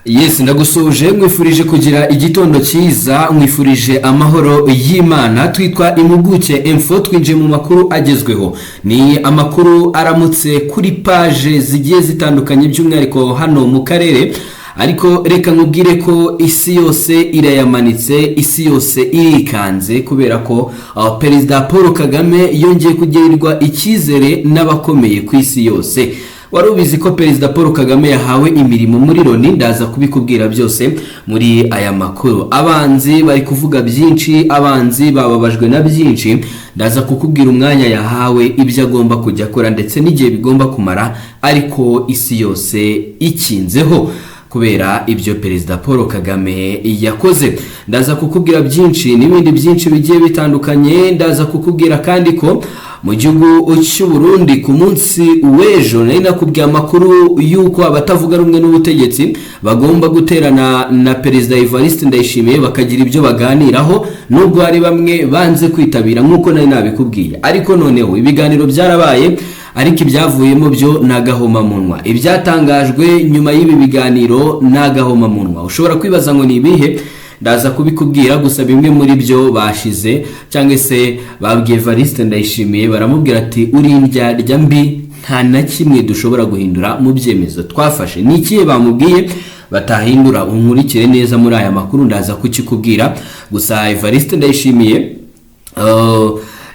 Yes, ndagusuhuje, nkwifurije kugira igitondo cyiza, nkwifurije amahoro y'Imana. Twitwa Impuguke Info, twinjiye mu makuru agezweho. Ni amakuru aramutse kuri paje zigiye zitandukanye, by'umwihariko hano mu karere. Ariko reka nkubwire ko isi yose irayamanitse, isi yose irikanze kubera ko Perezida Paul Kagame yongeye kugirirwa icyizere n'abakomeye ku isi yose. Wari ubizi ko Perezida Paul Kagame yahawe imirimo muri Loni? Ndaza kubikubwira byose muri aya makuru. Abanzi bari kuvuga byinshi, abanzi bababajwe na byinshi. Ndaza kukubwira umwanya yahawe, ibyo agomba kujya akora ndetse n'igihe bigomba kumara, ariko isi yose ikinzeho kubera ibyo Perezida Paul Kagame yakoze. Ndaza kukubwira byinshi n'ibindi byinshi bigiye bitandukanye. Ndaza kukubwira kandi ko mu gihugu cy'u Burundi ku munsi w'ejo nari nakubwiye amakuru y'uko abatavuga rumwe n'ubutegetsi bagomba guterana na Perezida Evariste Ndayishimiye bakagira ibyo baganiraho, nubwo hari bamwe banze kwitabira nk'uko nari nabikubwiye. Ariko noneho ibiganiro byarabaye, ariko ibyavuyemo byo ni agahomamunwa. Ibyatangajwe nyuma y'ibi biganiro ni agahomamunwa. Ushobora kwibaza ngo ni ibihe? Ndaza kubikubwira. Gusa bimwe muri byo bashize cyangwa se babwiye Evariste Ndayishimiye, baramubwira ati: "Uri indyarya mbi, nta na kimwe dushobora guhindura mu byemezo twafashe." Ni ikihe bamubwiye batahindura? Unkurikire neza muri aya makuru, ndaza kukikubwira. Gusa Evariste Ndayishimiye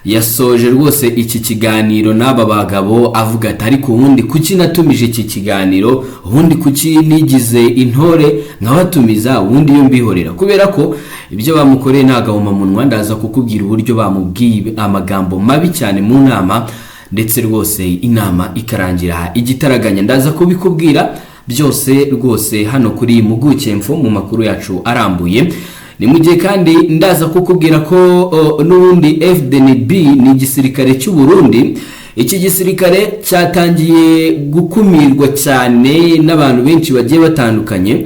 yasoje rwose iki kiganiro n'aba bagabo avuga ati: "Ariko ubundi kuki natumije iki kiganiro? Ubundi kuki nigize intore nkabatumiza? Ubundi iyo mbihorera." Kubera ko ibyo bamukoreye ni agahomamunwa. Ndaza kukubwira uburyo bamubwiye amagambo mabi cyane mu nama, ndetse rwose inama ikarangira igitaraganya. Ndaza kubikubwira byose rwose hano kuri Impuguke Info mu makuru yacu arambuye. Ni mu gihe kandi ndaza kukubwira ko n'ubundi FDNB ni igisirikare cy'u Burundi. Iki gisirikare cyatangiye gukumirwa cyane n'abantu benshi bagiye batandukanye.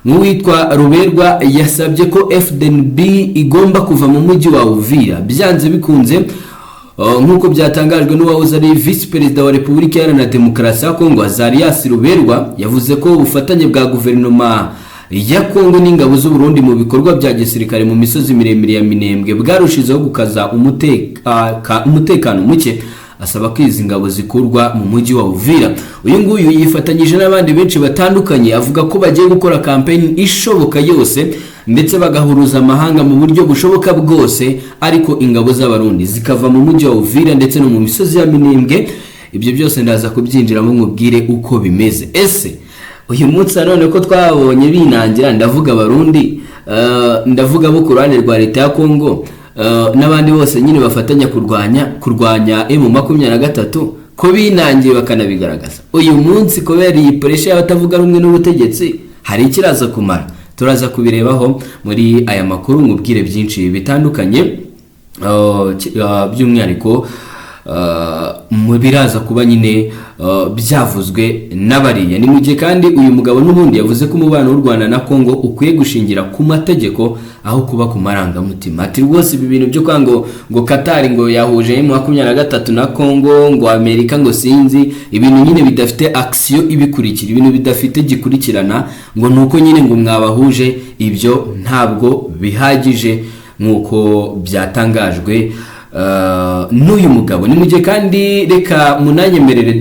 Nk'uwitwa Ruberwa yasabye ko FDNB igomba kuva mu mujyi wa Uvira byanze bikunze. Nk'uko byatangajwe n'uwahoze ari visi perezida wa Repubulika Iharanira Demokarasi ya Kongo, Azarias Ruberwa, yavuze ko ubufatanye bwa guverinoma ya Kongo n'ingabo z'u Burundi mu bikorwa bya gisirikare mu misozi miremire ya Minembwe bwarushijeho gukaza umutekano muke, asaba ko izi ngabo zikurwa mu mujyi wa Uvira. Uyu nguyu yifatanyije n'abandi benshi batandukanye, avuga ko bagiye gukora kampeni ishoboka yose ndetse bagahuruza amahanga mu buryo bushoboka bwose, ariko ingabo z'Abarundi zikava mu mujyi wa Uvira ndetse no mu misozi ya Minembwe. Ibyo byose ndaza kubyinjiramo nkubwire uko bimeze. Ese uyu munsi nanone ko twabonye binangira, ndavuga Abarundi, ndavuga abo ku ruhande rwa leta ya Kongo n'abandi bose nyine bafatanya kurwanya M23, ko binangiye bakanabigaragaza uyu munsi kubera iyi pressure y'abatavuga rumwe n'ubutegetsi, hari ikiraza kumara? Turaza kubirebaho muri aya makuru, nkubwire byinshi bitandukanye, by'umwihariko mu biraza kuba nyine byavuzwe n'abariya. Ni mu gihe kandi uyu mugabo n'ubundi yavuze ko umubano w'u Rwanda na Kongo ukwiye gushingira ku mategeko aho kuba ku marangamutima. Ati: "Rwose ibi bintu byo kwanga ngo Qatar ngo yahuje M23 na Kongo, ngo Amerika, ngo sinzi, ibintu nyine bidafite action ibikurikira, ibintu bidafite gikurikirana, ngo nuko nyine ngo mwabahuje, ibyo ntabwo bihagije," nk'uko byatangajwe n'uyu mugabo. Ni mu gihe kandi reka munanyemerere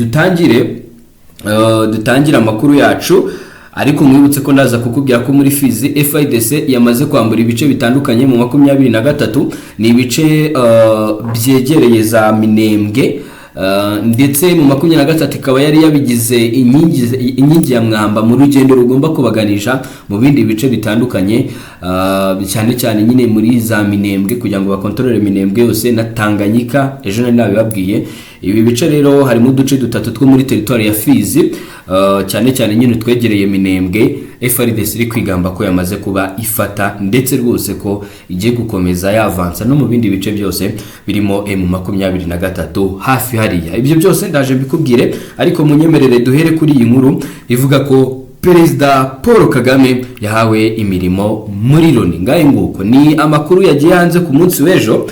dutangire amakuru yacu, ariko mwibutse ko ndaza kukubwira ko muri Fizi FARDC yamaze kwambura ibice bitandukanye mu 23. Ni ibice byegereye za Minembwe, ndetse mu 23 ikaba yari yabigize inkingi ya mwamba mu rugendo rugomba kubaganisha mu bindi bice bitandukanye, cyane cyane nyine muri za Minembwe, kugira ngo bakontorore Minembwe yose na Tanganyika. Ejo nari nabibabwiye. Ibi bice rero harimo uduce dutatu two muri teritwari ya Fizi, cyane cyane nyine twegereye Minembwe, FARDC iri kwigamba ko yamaze kuba ifata, ndetse rwose ko igiye gukomeza yavansa no mu bindi bice byose birimo M23 hafi hariya. Ibyo byose ndaje mbikubwire, ariko munyemerere duhere kuri iyi nkuru ivuga ko Perezida Paul Kagame yahawe imirimo muri Loni. Ngahe nguko, ni amakuru yagiye hanze ku munsi w'ejo,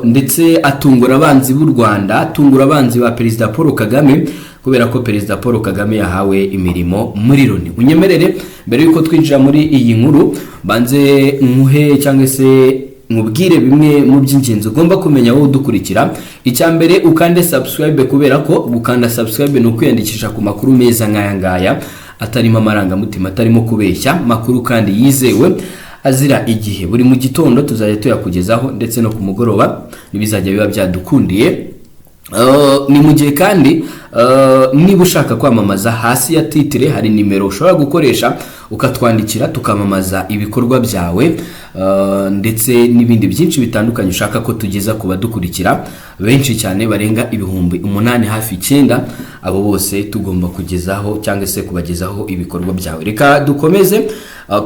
ndetse atungura abanzi b'u Rwanda, atungura abanzi ba Perezida Paul Kagame. kubera ko Perezida Paul Kagame yahawe imirimo muri Loni. Unyemerere, mbere y'uko twinjira muri iyi nkuru, banze nkuhe cyangwa se nkubwire bimwe mu by'ingenzi ugomba kumenya wowe udukurikira. Icya mbere, ukande subscribe, kubera ko gukanda subscribe ni ukwiyandikisha ku makuru meza nk'aya ngaya, atarimo amarangamutima, atarimo kubeshya, makuru kandi yizewe azira igihe. Buri mu gitondo tuzajya tuyakugezaho, ndetse no ku mugoroba ntibizajya biba byadukundiye. Ni mu gihe kandi niba ushaka kwamamaza, hasi ya titre hari nimero ushobora gukoresha ukatwandikira, tukamamaza ibikorwa byawe ndetse n'ibindi byinshi bitandukanye ushaka ko tugeza ku badukurikira benshi cyane barenga 8000, hafi 9. Abo bose tugomba kugezaho cyangwa se kubagezaho ibikorwa byawe. Reka dukomeze.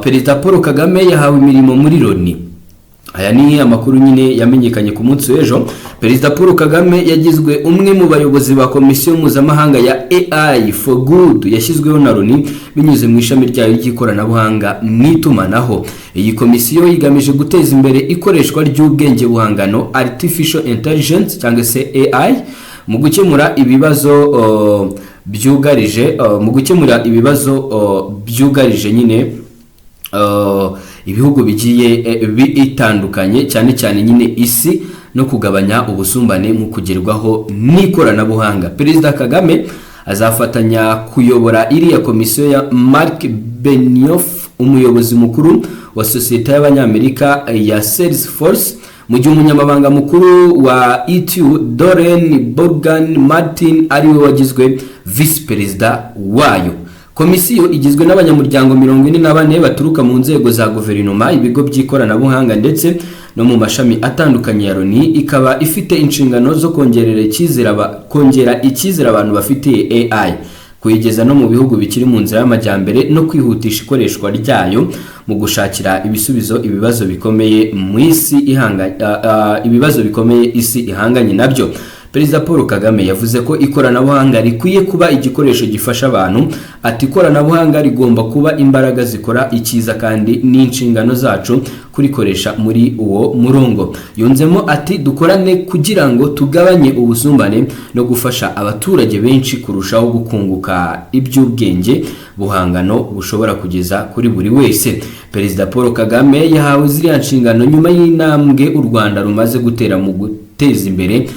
Perezida Paul Kagame yahawe imirimo muri Loni. Aya ni amakuru nyine yamenyekanye ku munsi w'ejo. Perezida Paul Kagame yagizwe umwe mu bayobozi ba Komisiyo Mpuzamahanga ya AI for Good yashyizweho na Loni binyuze mu ishami ryayo ry'ikoranabuhanga n'itumanaho. Iyi komisiyo igamije guteza imbere ikoreshwa ry'ubwenge buhangano, artificial intelligence cyangwa se AI, mu gukemura ibibazo byugarije mu gukemura ibibazo byugarije nyine ibihugu bigiye bitandukanye, cyane cyane nyine isi, no kugabanya ubusumbane mu kugerwaho n'ikoranabuhanga. Perezida Kagame azafatanya kuyobora iriya komisiyo ya Marc Benioff, umuyobozi mukuru wa sosiyete y'Abanyamerika ya Salesforce, mu gihe umunyamabanga mukuru wa ITU, Doreen Bogdan Martin, ariwe wagizwe visi perezida wayo. Komisiyo igizwe n'abanyamuryango 44 baturuka mu nzego za guverinoma, ibigo by'ikoranabuhanga ndetse no mu mashami atandukanye ya Loni, ikaba ifite inshingano zo kongera icyizere abantu bafitiye AI, kuyigeza no mu bihugu bikiri mu nzira y'amajyambere no kwihutisha ikoreshwa ryayo mu gushakira ibisubizo ibibazo bikomeye mu isi ibibazo bikomeye isi ihanganye nabyo. Perezida Paul Kagame yavuze ko ikoranabuhanga rikwiye kuba igikoresho gifasha abantu. Ati: "Ikoranabuhanga rigomba kuba imbaraga zikora icyiza, kandi n'inshingano zacu kurikoresha muri uwo murongo." Yunzemo ati: "Dukorane kugira ngo tugabanye ubusumbane no gufasha abaturage benshi kurushaho gukunguka iby'ubwenge buhangano bushobora kugeza kuri buri wese." Perezida Paul Kagame yahawe ziriya nshingano nyuma y'intambwe u Rwanda rumaze gutera mu guteza imbere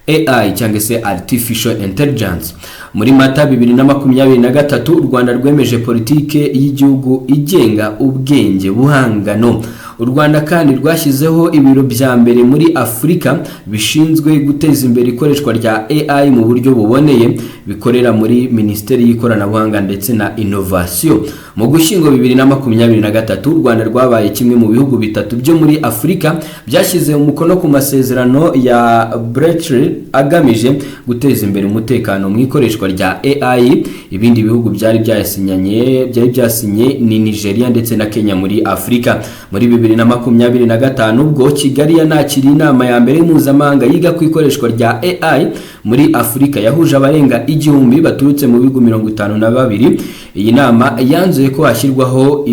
AI cyangwa se artificial intelligence. Muri Mata 2023, u Rwanda rwemeje politike y'igihugu igenga ubwenge buhangano. U Rwanda kandi rwashyizeho ibiro bya mbere muri Afurika bishinzwe guteza imbere ikoreshwa rya AI mu buryo buboneye, bikorera muri Minisiteri y'Ikoranabuhanga ndetse na Innovation. Mu Gushyingo 2023, u Rwanda rwabaye kimwe mu bihugu bitatu byo muri Afurika byashyize umukono ku masezerano ya Bletchley agamije guteza imbere umutekano mu ikoreshwa rya AI. Ibindi bihugu byari byasinye ni Nigeria ndetse na Kenya muri Afurika. Muri 2025, ubwo Kigali yanakiriye inama ya mbere mpuzamahanga yiga ku ikoreshwa rya AI muri Afurika, yahuje abarenga 1000 baturutse mu bihugu 52. Iyi nama yanzuye ko hashyirwaho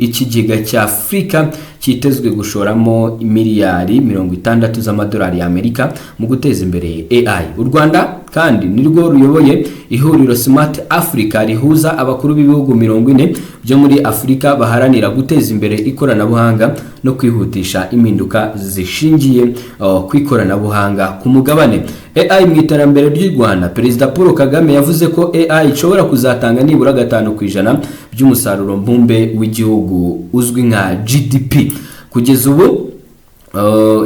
ikigega cya Afurika cyitezwe gushoramo miliyari 60 z'amadolari y'Amerika mu guteza imbere AI. U Rwanda kandi nirwo ruyoboye ihuriro Smart Africa rihuza abakuru b'ibihugu 40 byo muri Afurika baharanira guteza imbere ikoranabuhanga no kwihutisha impinduka zishingiye ku ikoranabuhanga ku mugabane. AI mu iterambere ry'u Rwanda: Perezida Paul Kagame yavuze ko AI ishobora kuzatanga nibura 5% by'umusaruro mbumbe w'igihugu uzwi nka GDP kugeza ubu,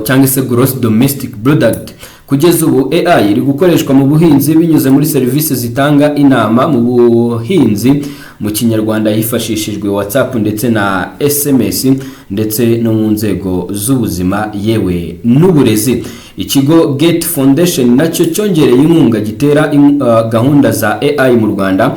cyangwa se gross domestic product. Kugeza ubu AI iri gukoreshwa mu buhinzi binyuze muri serivisi zitanga inama mu buhinzi mu Kinyarwanda hifashishijwe WhatsApp ndetse na SMS, ndetse no mu nzego z'ubuzima yewe n'uburezi. Ikigo Gates Foundation nacyo cyongereye inkunga gitera gahunda za AI mu Rwanda,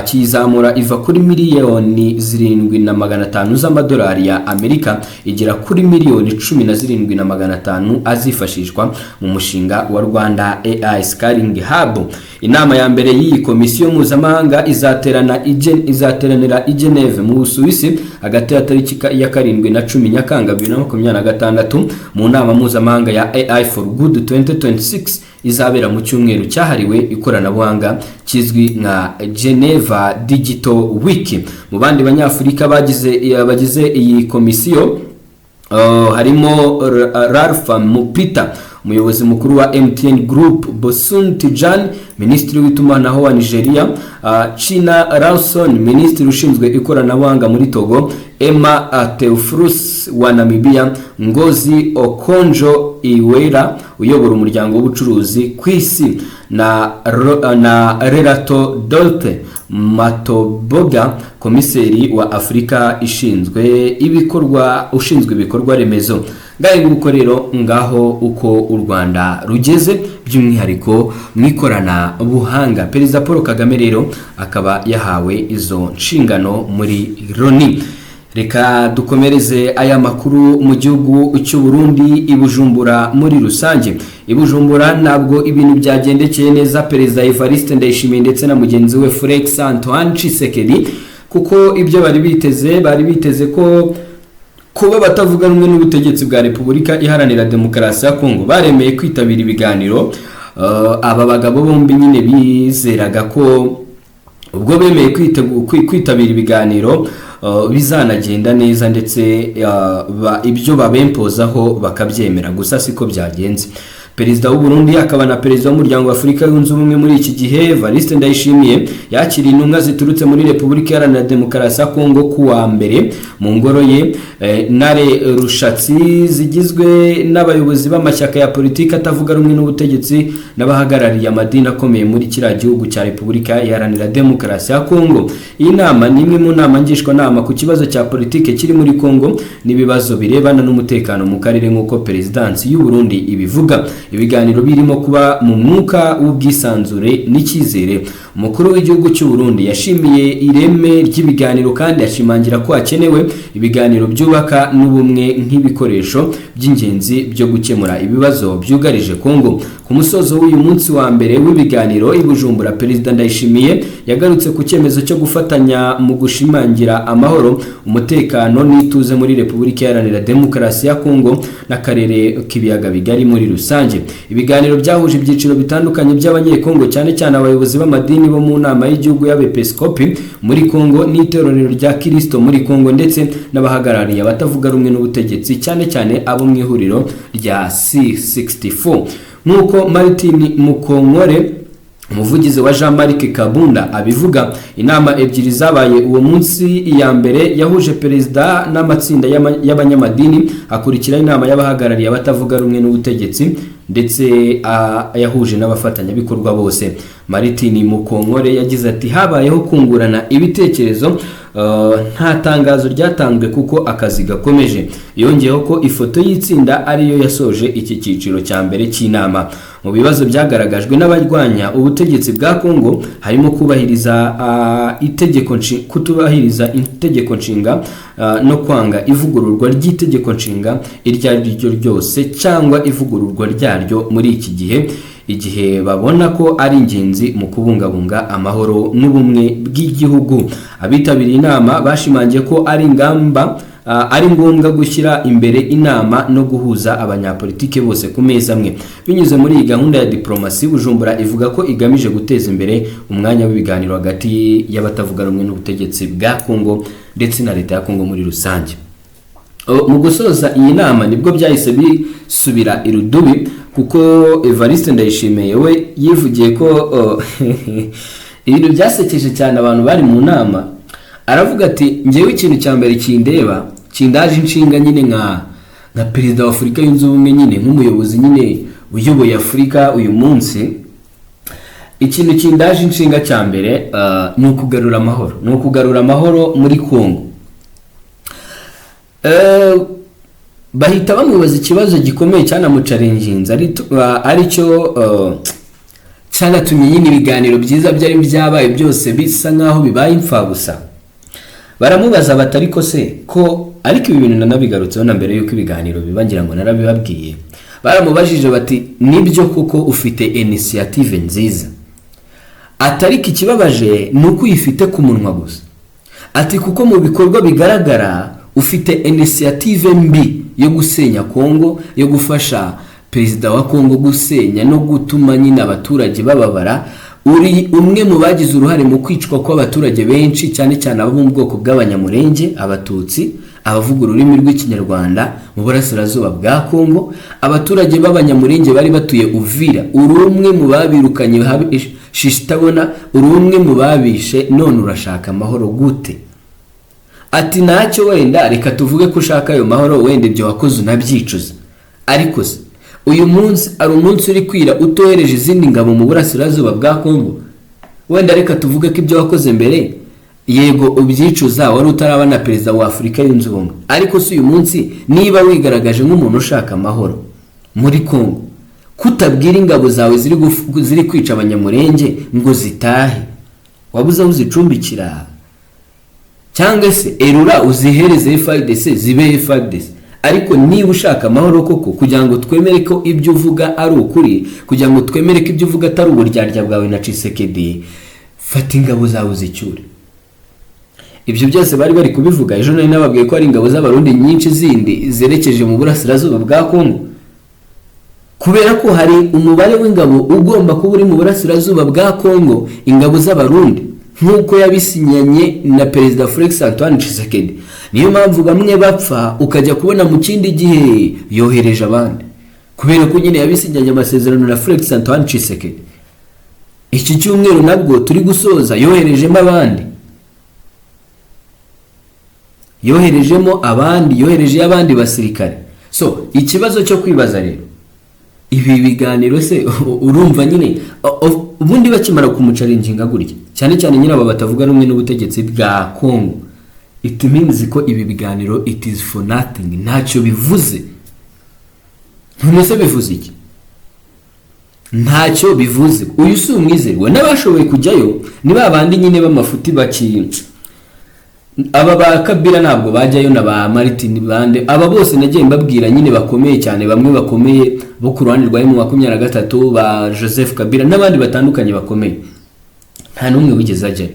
kiyizamura iva kuri miliyoni 7,500 z'amadolari ya Amerika igera kuri miliyoni 17,500 azifashishwa mu mushinga wa Rwanda AI Scaling Hub. Inama ya mbere y'iyi komisiyo mpuzamahanga izateranira i Geneve mu Busuwisi hagati ya tariki ya 7 na 10 Nyakanga 2026, mu nama mpuzamahanga ya AI for Good 2026. izabera mu cyumweru cyahariwe ikoranabuhanga kizwi nka Geneva Digital Week. Mu bandi Banyafurika bagize iyi komisiyo harimo Ralph Mupita, umuyobozi mukuru wa MTN Group, Bosun Tijan, minisitiri w'itumanaho wa Nigeria, China Lawson, minisitiri ushinzwe ikoranabuhanga muri Togo, Emma Theofelus wa Namibia, Ngozi Okonjo Iweala uyobora umuryango w'ubucuruzi ku isi na Lerato Dorothy Mataboge, komiseri wa Afurika ishinzwe ibikorwa ushinzwe ibikorwa remezo. Ngahe nguko rero, ngaho uko u Rwanda rugeze by'umwihariko mu ikoranabuhanga. Perezida Paul Kagame rero akaba yahawe izo nshingano muri Loni. Reka dukomereze aya makuru mu gihugu cy'u Burundi, i Bujumbura muri rusange. I Bujumbura ntabwo ibintu byagendekeye neza Perezida Evariste Ndayishimiye ndetse na mugenzi we Felix Antoine Tshisekedi, kuko ibyo bari biteze ko kuba batavuga rumwe n'ubutegetsi bwa Repubulika Iharanira Demokarasi ya Kongo baremeye kwitabira ibiganiro, aba bagabo bombi nyine bizeraga ko ubwo bemeye kwitabira ibiganiro bizanagenda neza, ndetse ibyo babempozaho bakabyemera. Gusa siko byagenze. Perezida w'u Burundi akaba na perezida w'Umuryango wa Afurika Yunze Ubumwe muri iki gihe, Evariste Ndayishimiye, yakiriye intumwa ziturutse muri Repubulika Iharanira Demokarasi ya Kongo ku wa mbere mu ngoro ye Ntare Rushatsi, zigizwe n'abayobozi b'amashyaka ya politiki atavuga rumwe n'ubutegetsi n'abahagarariye amadini akomeye muri kiriya gihugu cya Repubulika Iharanira Demokarasi ya Kongo. Iyi nama ni imwe mu nama ngishwanama ku kibazo cya politiki kiri muri Kongo n'ibibazo birebana n'umutekano mu karere, nk'uko perezidansi y'u Burundi ibivuga. Ibiganiro birimo kuba mu mwuka w'ubwisanzure n'icyizere. Umukuru w'igihugu cy'u Burundi yashimiye ireme ry'ibiganiro kandi ashimangira ko hakenewe ibiganiro byubaka n'ubumwe nk'ibikoresho by'ingenzi byo gukemura ibibazo byugarije Kongo. Ku musozo w'uyu munsi wa mbere w'ibiganiro i Bujumbura, Perezida Ndayishimiye yagarutse ku cyemezo cyo gufatanya mu gushimangira amahoro, umutekano n'ituze muri Repubulika Iharanira Demokarasi ya Kongo n'akarere k'Ibiyaga Bigari muri rusange. Ibiganiro byahuje ibyiciro bitandukanye by'Abanyekongo, cyane cyane abayobozi b'amadini bo mu Nama y'Igihugu y'Abepiskopi muri Kongo n'Itorero rya Kirisito muri Kongo, ndetse n'abahagarariye abatavuga rumwe n'ubutegetsi, cyane cyane abo mu ihuriro rya C64, nk'uko Martin Mukonkore, umuvugizi wa Jean Marc Kabunda, abivuga. Inama ebyiri zabaye uwo munsi: iya mbere yahuje perezida n'amatsinda y'abanyamadini, hakurikiraho inama y'abahagarariye abatavuga rumwe n'ubutegetsi ndetse yahuje n'abafatanyabikorwa bose. Martin Mukonkore yagize ati: "Habayeho kungurana ibitekerezo, nta tangazo ryatanzwe kuko akazi gakomeje." Yongeyeho ko ifoto y'itsinda ariyo yasoje iki cyiciro cya mbere cy'inama. Mu bibazo byagaragajwe n'abarwanya ubutegetsi bwa Kongo harimo kubahiriza kutubahiriza itegeko nshinga no kwanga ivugururwa ry'itegeko nshinga iryo ari ryo ryose cyangwa ivugururwa ryaryo muri iki gihe, igihe babona ko ari ingenzi mu kubungabunga amahoro n'ubumwe bw'igihugu. Abitabiriye inama bashimangiye ko ari ngombwa gushyira imbere inama no guhuza abanyapolitike bose ku meza amwe. Binyuze muri iyi gahunda ya diplomasi, Bujumbura ivuga ko igamije guteza imbere umwanya w'ibiganiro hagati y'abatavuga rumwe n'ubutegetsi bwa Kongo ndetse na leta ya Kongo muri rusange. Mu gusoza iyi nama nibwo byahise bisubira irudubi, kuko Evariste Ndayishimiye we yivugiye ko ibintu byasekeje cyane abantu bari mu nama. Aravuga ati: "Ngewe ikintu cya mbere kindeba, kindaje inshinga nyine nka perezida wa Afurika Yunze Ubumwe, nyine nk'umuyobozi nyine uyoboye Afurika uyu munsi, ikintu kindaje inshinga cya mbere ni ukugarura amahoro, ni ukugarura amahoro muri Kongo." Bahita bamubaza ikibazo gikomeye cyanamucarenginze, aricyo cyanatumye nyine ibiganiro byiza byari byabaye byose bisa nk'aho bibaye imfabusa. Baramubaza bati: "Ariko se ko", ariko ibi bintu nanabigarutseho na mbere y'uko ibiganiro biba, ngira ngo narabibabwiye. Baramubajije bati: "Nibyo kuko ufite initiative nziza," atariko ikibabaje ni uko uyifite ku munwa gusa, ati kuko mu bikorwa bigaragara ufite initiative mbi yo gusenya Kongo, yo gufasha Perezida wa Kongo gusenya no gutuma nyine abaturage bababara. Uri umwe mu bagize uruhare mu kwicwa kw'abaturage benshi, cyane cyane abo mu bwoko bw'Abanyamurenge, Abatutsi, abavuga ururimi rw'Ikinyarwanda mu burasirazuba bwa Kongo. Abaturage b'Abanyamurenge bari batuye Uvira, uri umwe mu babirukanye shishitabona, uri umwe mu babishe. None urashaka amahoro gute? Ati ntacyo, wenda reka tuvuge ko ushaka ayo mahoro, wenda ibyo wakoze unabyicuza, ariko se uyu munsi ari umunsi uri kwira utohereje izindi ngabo mu burasirazuba bwa Kongo? Wenda reka tuvuge ko ibyo wakoze mbere, yego, ubyicuza, wari utaraba na perezida wa Afurika Yunze Ubumwe, ariko si uyu munsi. Niba wigaragaje nk'umuntu ushaka amahoro muri Kongo, kutabwira ingabo zawe ziri kwica Abanyamurenge ngo zitahe? Wabuze aho uzicumbikira? Cyangwa se erura uzihereze FARDC, zibe FARDC. Ariko niba ushaka amahoro koko, kugira ngo twemere ko ibyo uvuga ari ukuri, kugira ngo twemere ko ibyo uvuga atari uburyarya bwawe na Tshisekedi, fata ingabo zawe uzicyure. Ibyo byose bari kubivuga ejo. Nari nababwiye ko hari ingabo z'Abarundi nyinshi zindi zerekeje mu burasirazuba bwa Kongo, kubera ko hari umubare w'ingabo ugomba kuba uri mu burasirazuba bwa Kongo, ingabo z'Abarundi, nk'uko yabisinyanye na Perezida Felix Antoine Tshisekedi. Niyo mpamvu bamwe bapfa, ukajya kubona mu kindi gihe yohereje abandi, kubera ko nyine yabisinyanye amasezerano na Felix Antoine Tshisekedi. Iki cyumweru nabwo turi gusoza yoherejemo abandi, yoherejemo abandi, yohereje abandi basirikare. So ikibazo cyo kwibaza rero, ibi biganiro se, urumva nyine ubundi bakimara kumuchallenginga gutya, cyane cyane nyine aba batavuga rumwe n'ubutegetsi bwa Kongo, it means ko ibi biganiro, it is for nothing, ntacyo bivuze. None se bivuze iki? Ntacyo bivuze. Uyu si umwizerwa. N'abashoboye kujyayo ni ba bandi nyine b'amafuti baki aba ba Kabila, ntabwo bajyayo, na ba Martin bande, aba bose nagiye mbabwira nyine bakomeye cyane, bamwe bakomeye bo ku ruhande rwa M23, ba Joseph Kabila n'abandi batandukanye bakomeye, nta n'umwe wigeze ajyayo,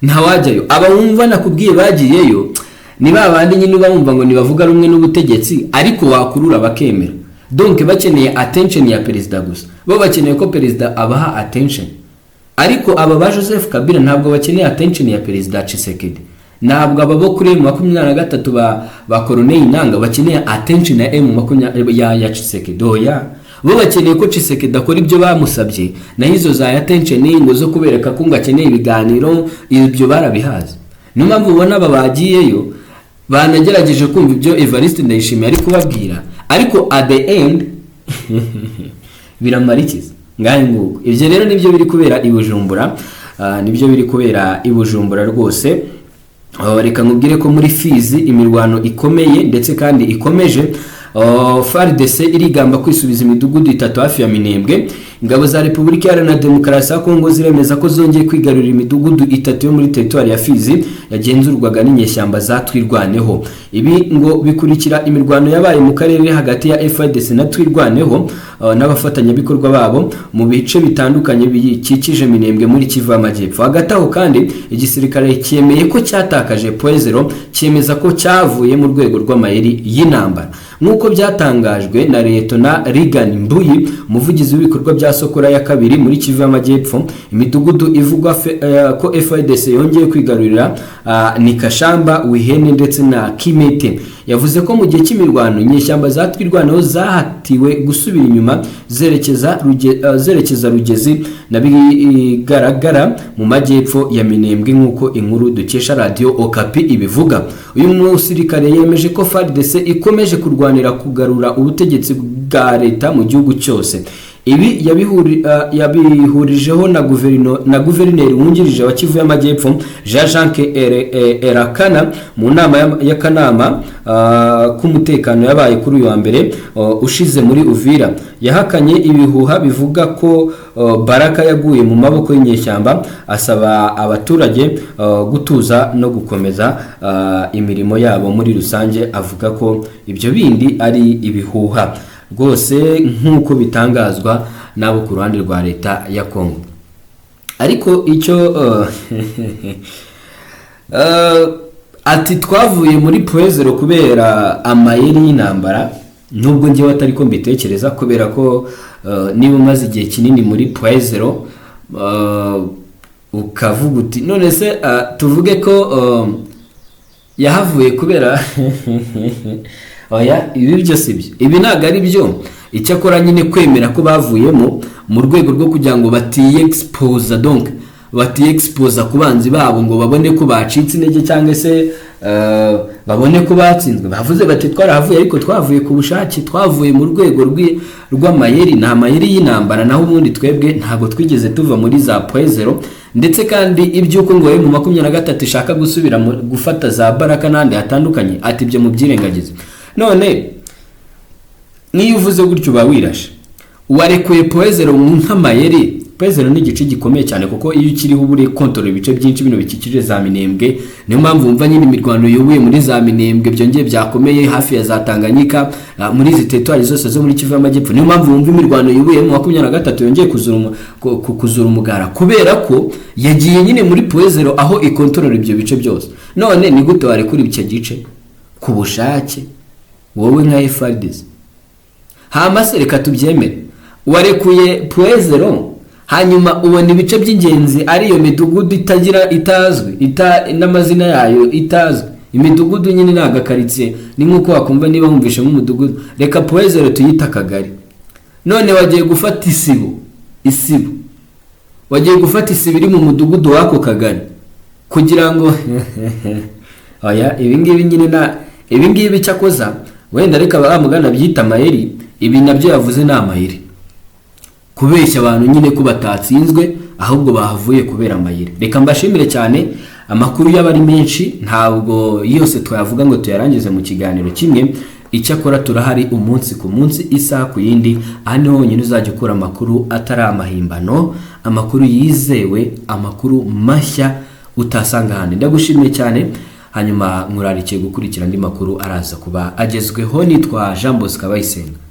ntawajyayo. Aba wumva nakubwiye bagiyeyo ni ba bandi nyine uba wumva ngo ntibavuga rumwe n'ubutegetsi, ariko wakurura bakemera. Donc bakeneye attention ya perezida gusa, bo bakeneye ko perezida abaha attention. Ariko aba ba Joseph Kabila ntabwo bakeneye attention ya Perezida Tshisekedi. Ntabwo aba bo kuri M23 ba Corneille Nanga bakeneye attention ya M20 ya Tshisekedi. Oya, bo bakeneye ko Tshisekedi akora ibyo bamusabye, naho izo za attention ngo zo kubereka ko ngo akeneye ibiganiro, ibyo barabihaze. Niyo mpamvu ubona aba bagiyeyo banagerageje kumva ibyo Evariste Ndayishimiye ari kubabwira, ariko at the end biramara ikiza? Ngahe nguko. Ibyo rero nibyo biri kubera i Bujumbura. Nibyo biri kubera i Bujumbura rwose. Reka nkubwire ko muri Fizi imirwano ikomeye ndetse kandi ikomeje. FARDC irigamba kwisubiza imidugudu itatu hafi ya Minembwe. Ingabo za Repubulika Iharanira Demokarasi ya Kongo ziremeza ko zongeye kwigarurira imidugudu itatu yo muri teritwari ya Fizi yagenzurwaga n'inyeshyamba za Twirwaneho. Ibi ngo bikurikira imirwano yabaye mu karere hagati ya FARDC na Twirwaneho n'abafatanyabikorwa babo mu bice bitandukanye bikikije Minembwe muri Kivu y'Amajyepfo. Hagati aho kandi, igisirikare cyemeye ko cyatakaje Point Zéro, cyemeza ko cyavuye mu rwego rw'amayeri y'intambara, nk'uko byatangajwe na Liyetona Reagan Mbuyi, umuvugizi w'ibikorwa bya Sokola ya kabiri muri Kivu y'Amajyepfo. Imidugudu ivugwa ko FARDC yongeye kwigarurira ni Kashamba, Wihene ndetse na Kimete. Yavuze ko mu gihe cy'imirwano inyeshyamba za Twirwaneho zahatiwe gusubira inyuma zerekeza Rugezi na Bigaragara mu majyepfo ya Minembwe, nk'uko inkuru dukesha Radiyo Okapi ibivuga. Uyu musirikare yemeje ko FARDC ikomeje kurwanira kugarura ubutegetsi bwa leta mu gihugu cyose. Ibi yabihurijeho na guverineri wungirije wa Kivu y'Amajyepfo, Jean Jacques Erakana, mu nama y'akanama k'umutekano yabaye kuri uyu wa mbere ushize muri Uvira. Yahakanye ibihuha bivuga ko Baraka yaguye mu maboko y'inyeshyamba, asaba abaturage gutuza no gukomeza imirimo yabo muri rusange, avuga ko ibyo bindi ari ibihuha rwose, nk'uko bitangazwa n'abo ku ruhande rwa leta ya Kongo. Ariko icyo ati twavuye muri Point Zéro kubera amayeri y'intambara. Nubwo njyewe atari ko mbitekereza, kubera ko niba umaze igihe kinini muri Point Zéro, ukavuga uti none se tuvuge ko yahavuye kubera, oya, ibi byo si byo, ibi ntabwo ari byo. Icyakora nyine kwemera ko bavuyemo mu rwego rwo kugira ngo batiyexposa, donc batiyexposa ku banzi babo ngo babone ko bacitse intege cyangwa se babone ko batsinzwe. Bavuze bati: "Twarahavuye, ariko twavuye ku bushake, twavuye mu rwego rw'amayeri, ni amayeri y'intambara, naho ubundi twebwe ntabwo twigeze tuva muri za Point Zéro." Ndetse kandi iby'uko ngo M23 ishaka gusubira gufata za Baraka n'ahandi hatandukanye, ati ibyo mubyirengagize. None niyo uvuze gutyo uba wirashe, warekuye Point Zéro nk'amayeri. Point Zéro ni igice gikomeye cyane, kuko iyo ukiriho uba uri kontorora ibice byinshi bino bikikije za Minembwe. Niyo mpamvu wumva nyine imirwano yubuye muri za Minembwe byongeye byakomeye, hafi ya za Tanganyika, muri izi teritwari zose zo muri Kivu y'Amajyepfo. Niyo mpamvu wumva imirwano yubuye M23 yongeye kuzura umugara, kubera ko yagiye nyine muri Point Zéro aho ikontorora ibyo bice byose. None ni gute warekura icyo gice ku bushake, wowe nka FARDC? Hama se reka tubyemere, warekuye Point Zéro, hanyuma ubona ibice by'ingenzi ariyo midugudu itagira, itazwi, n'amazina yayo itazwi. Imidugudu nyine ni agakaritsiye, ni nk'uko wakumva niba wumvishe nk'umudugudu, reka Point Zéro tuyite akagari. None wagiye gufata isibo, isibo wagiye gufata isibo iri mu mudugudu w'ako kagari kugira ngo, oya, ibi ngibi nyine na ibi ngibi cyakoza wenda reka bamugana byita amayeri. Ibi nabyo yavuze ni amayeri, kubeshya abantu nyine ko batatsinzwe, ahubwo bahavuye kubera amayeri. Reka mbashimire cyane. Amakuru yaba ari menshi, ntabwo yose twayavuga ngo tuyarangize mu kiganiro kimwe. Icyakora turahari umunsi ku munsi, isaha ku yindi. Aha niho honyine uzajya ukura amakuru atari amahimbano, amakuru yizewe, amakuru mashya utasanga ahandi. Ndagushimiye cyane, hanyuma nkurarikiye gukurikira andi makuru araza kuba agezweho. Nitwa Jean Bosco Abayisenga.